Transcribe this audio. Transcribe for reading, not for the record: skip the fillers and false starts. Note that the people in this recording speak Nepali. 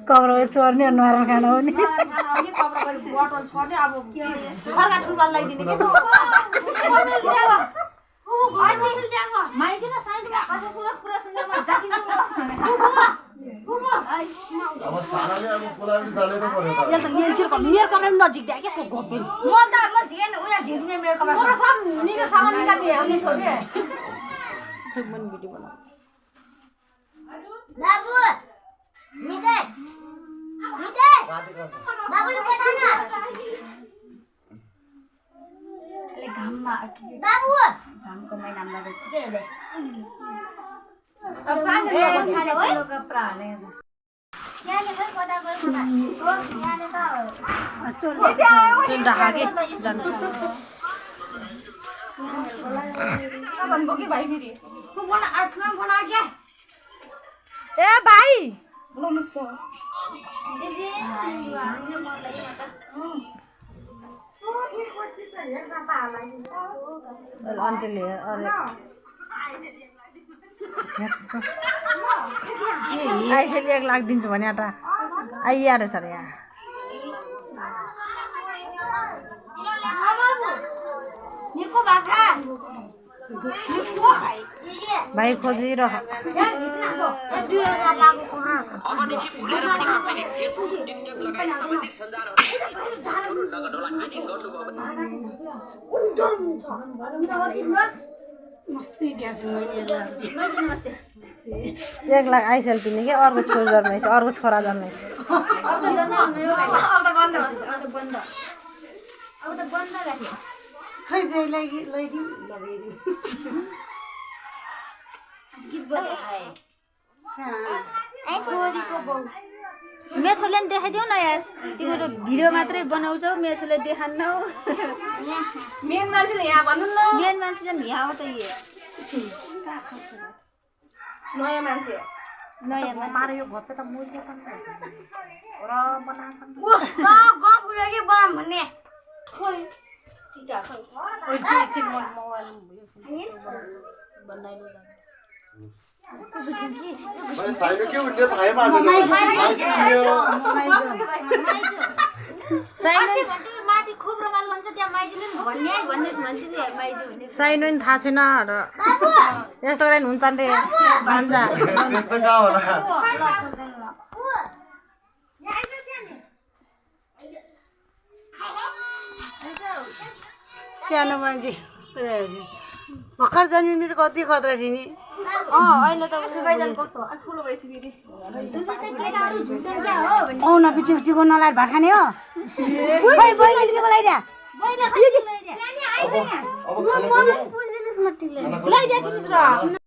कमरा चोर्ने अनुहारमा खाना हो नि नजिक बाबु मितेश मितेश बाबुले पठाउन ले घाममा बाबु घामको महिनामा रहेछ के ले अब साँझ छाडे किलो कपडा हाले याले खै कता गयो मलाई हो याले त चल ढाके जानु सामान बोके भाइ फेरि को बना आठमा बना के ए भाइ बोल्नुस् त दिदी आन्टीले आइसले 1 लाख दिन्छु भने आटा आइया रहेछ रे यहाँ निको बाख्रा निको भाइ खोजिरह अबदेखि भुलेर पनि कसैले फेसबुक टिकटक लगायत सामाजिक सञ्जालहरू नगद होला हानि गर्नुभयो भने मस्ती दिया छ मैले 1 लाख आइसल पिने के अर्को छोरा जन्माइछ अर्को छोरा जन्माइछ अब त बन्द राख्यो खै जइलाई लैदिउ लगाइदिउ गीत बजे है छोरीको बौ मेछोले नि देखाइदेऊ न यार तिम्रो भिडियो मात्रै बनाउँछौ मेछोले देखान्न मेन मान्छेले यहाँ भन्नु न मेन मान्छे चाहिँ यहाँ हो त यो नयाँ मान्छे नयाँ मारे यो घरते त मुर्खे छन् र बनाछन् ओ सब गफ उड्यो के बम भन्ने खोइ टिटा खोइ ओइ एकछिन मोबाइल बनाइलो जान्छ मैले साइनो के उड्ने थाहै पाएन साइनो माथि खुब रमाइलो भन्छ त्यहाँ माइजूले नि भन्ने भन्दै भन्थे नि माइजू भन्ने साइनो नि थाहा छैन र यस्तो गरेन हुन्छ नि भन्छ त्यस्तो कहाँ होला सानो मान्छे भर्खर जन्मिनु कति खतरा थियो नि अहिले त सुबाइजन कस्तो ठुलो भइसक्यो केटाहरू झुल्छन् क्या हो भन्ने औ न पिछु टिको नलाएर भात खाने हो खोइ बहिनी टिको लगाइदिया बहिनी खाइदिनु अब खाना पुजिनुस् मट्टीले लगाइदिया छिटो